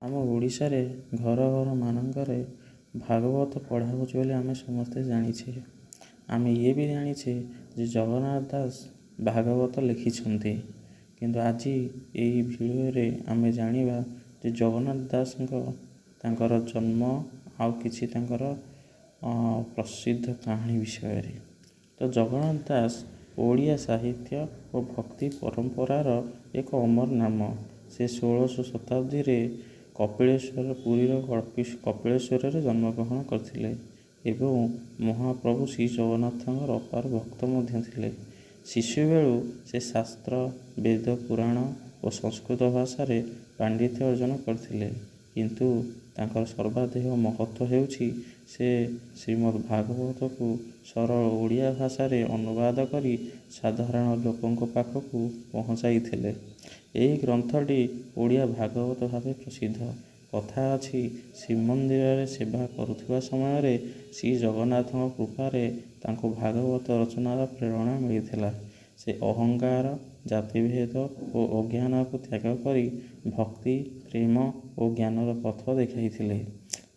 ଆମ ଓଡ଼ିଶାରେ ଘର ଘର ମାନଙ୍କରେ ଭାଗବତ ପଢ଼ା ହେଉଛି ବୋଲି ଆମେ ସମସ୍ତେ ଜାଣିଛେ। ଆମେ ଇଏ ବି ଜାଣିଛେ ଯେ ଜଗନ୍ନାଥ ଦାସ ଭାଗବତ ଲେଖିଛନ୍ତି। କିନ୍ତୁ ଆଜି ଏଇ ଭିଡ଼ିଓରେ ଆମେ ଜାଣିବା ଯେ ଜଗନ୍ନାଥ ଦାସଙ୍କ ତାଙ୍କର ଜନ୍ମ ଆଉ କିଛି ତାଙ୍କର ପ୍ରସିଦ୍ଧ କାହାଣୀ ବିଷୟରେ। ତ ଜଗନ୍ନାଥ ଦାସ ଓଡ଼ିଆ ସାହିତ୍ୟ ଓ ଭକ୍ତି ପରମ୍ପରାର ଏକ ଅମର ନାମ। ସେ 16ଶହ ଶତାବ୍ଦୀରେ କପିଳେଶ୍ୱର, ପୁରୀର କପିଳେଶ୍ୱରରେ ଜନ୍ମଗ୍ରହଣ କରିଥିଲେ ଏବଂ ମହାପ୍ରଭୁ ଶ୍ରୀ ଜଗନ୍ନାଥଙ୍କର ଅପାର ଭକ୍ତ ମଧ୍ୟ ଥିଲେ। ଶିଶୁବେଳୁ ସେ ଶାସ୍ତ୍ର, ବେଦ, ପୁରାଣ ଓ ସଂସ୍କୃତ ଭାଷାରେ ପାଣ୍ଡିତ୍ୟ ଅର୍ଜନ କରିଥିଲେ। କିନ୍ତୁ ତାଙ୍କର ସର୍ବାଧିକ ମହତ୍ତ୍ୱ ହେଉଛି ସେ ଶ୍ରୀମଦ୍ ଭାଗବତକୁ ସରଳ ଓଡ଼ିଆ ଭାଷାରେ ଅନୁବାଦ କରି ସାଧାରଣ ଲୋକଙ୍କ ପାଖକୁ ପହଞ୍ଚାଇଥିଲେ। ଏହି ଗ୍ରନ୍ଥଟି ଓଡ଼ିଆ ଭାଗବତ ଭାବେ ପ୍ରସିଦ୍ଧ। କଥା ଅଛି, ଶ୍ରୀମନ୍ଦିରରେ ସେବା କରୁଥିବା ସମୟରେ ଶ୍ରୀ ଜଗନ୍ନାଥଙ୍କ କୃପାରେ ତାଙ୍କୁ ଭାଗବତ ରଚନାର ପ୍ରେରଣା ମିଳିଥିଲା। ସେ ଅହଙ୍କାର, ଜାତିଭେଦ ଓ ଅଜ୍ଞାନକୁ ତ୍ୟାଗ କରି ଭକ୍ତି, ପ୍ରେମ ଓ ଜ୍ଞାନର ପଥ ଦେଖାଇଥିଲେ।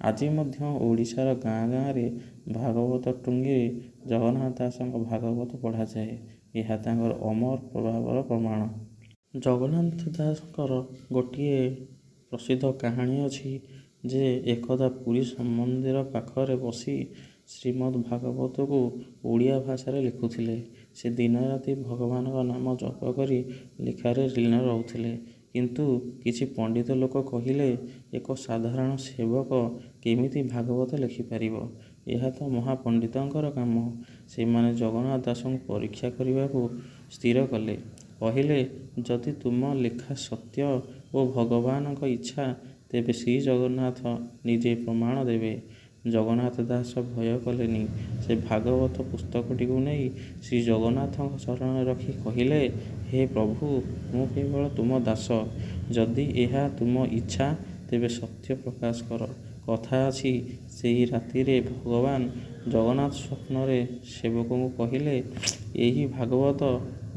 ଆଜି ମଧ୍ୟ ଓଡ଼ିଶାର ଗାଁ ଗାଁରେ ଭାଗବତ ଟୁଙ୍ଗିରେ ଜଗନ୍ନାଥ ଦାସଙ୍କ ଭାଗବତ ପଢ଼ାଯାଏ। ଏହା ତାଙ୍କର ଅମର ପ୍ରଭାବର ପ୍ରମାଣ। ଜଗନ୍ନାଥ ଦାସଙ୍କର ଗୋଟିଏ ପ୍ରସିଦ୍ଧ କାହାଣୀ ଅଛି ଯେ ଏକଦା ପୁରୀ ଶ୍ରୀମନ୍ଦିର ପାଖରେ ବସି ଶ୍ରୀମଦ୍ ଭାଗବତକୁ ଓଡ଼ିଆ ଭାଷାରେ ଲେଖୁଥିଲେ। ସେ ଦିନରାତି ଭଗବାନଙ୍କ ନାମ ଜପ କରି ଲେଖାରେ ଲୀନ ରହୁଥିଲେ। କିନ୍ତୁ କିଛି ପଣ୍ଡିତ ଲୋକ କହିଲେ, ଏକ ସାଧାରଣ ସେବକ କେମିତି ଭାଗବତ ଲେଖିପାରିବ? ଏହା ତ ମହାପଣ୍ଡିତଙ୍କର କାମ। ସେମାନେ ଜଗନ୍ନାଥ ଦାସଙ୍କୁ ପରୀକ୍ଷା କରିବାକୁ ସ୍ଥିର କଲେ। କହିଲେ, ଯଦି ତୁମ ଲେଖା ସତ୍ୟ ଓ ଭଗବାନଙ୍କ ଇଚ୍ଛା, ତେବେ ଶ୍ରୀଜଗନ୍ନାଥ ନିଜେ ପ୍ରମାଣ ଦେବେ। ଜଗନ୍ନାଥ ଦାସ ଭୟ କଲେନି। ସେ ଭାଗବତ ପୁସ୍ତକଟିକୁ ନେଇ ଶ୍ରୀଜଗନ୍ନାଥଙ୍କ ଚରଣରେ ରଖି କହିଲେ, ହେ ପ୍ରଭୁ, ମୁଁ କେବଳ ତୁମ ଦାସ। ଯଦି ଏହା ତୁମ ଇଚ୍ଛା, ତେବେ ସତ୍ୟ ପ୍ରକାଶ କର। କଥା ଅଛି, ସେହି ରାତିରେ ଭଗବାନ ଜଗନ୍ନାଥ ସ୍ୱପ୍ନରେ ସେବକଙ୍କୁ କହିଲେ, ଏହି ଭାଗବତ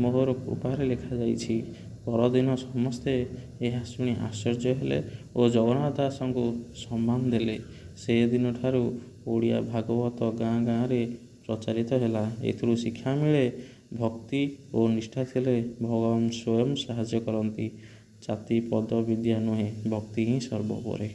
ମୋହର କୃପାରେ ଲେଖାଯାଇଛି। ପରଦିନ ସମସ୍ତେ ଏହା ଶୁଣି ଆଶ୍ଚର୍ଯ୍ୟ ହେଲେ ଓ ଜଗନ୍ନାଥ ଦାସଙ୍କୁ ସମ୍ମାନ ଦେଲେ। ସେଦିନଠାରୁ ଓଡ଼ିଆ ଭାଗବତ ଗାଁ ଗାଁରେ ପ୍ରଚାରିତ ହେଲା। ଏଥିରୁ ଶିକ୍ଷା ମିଳେ, ଭକ୍ତି ଓ ନିଷ୍ଠା ଥିଲେ ଭଗବାନ ସ୍ୱୟଂ ସାହାଯ୍ୟ କରନ୍ତି। ଜାତି, ପଦ, ବିଦ୍ୟା ନୁହେଁ, ଭକ୍ତି ହିଁ ସର୍ବୋପରି।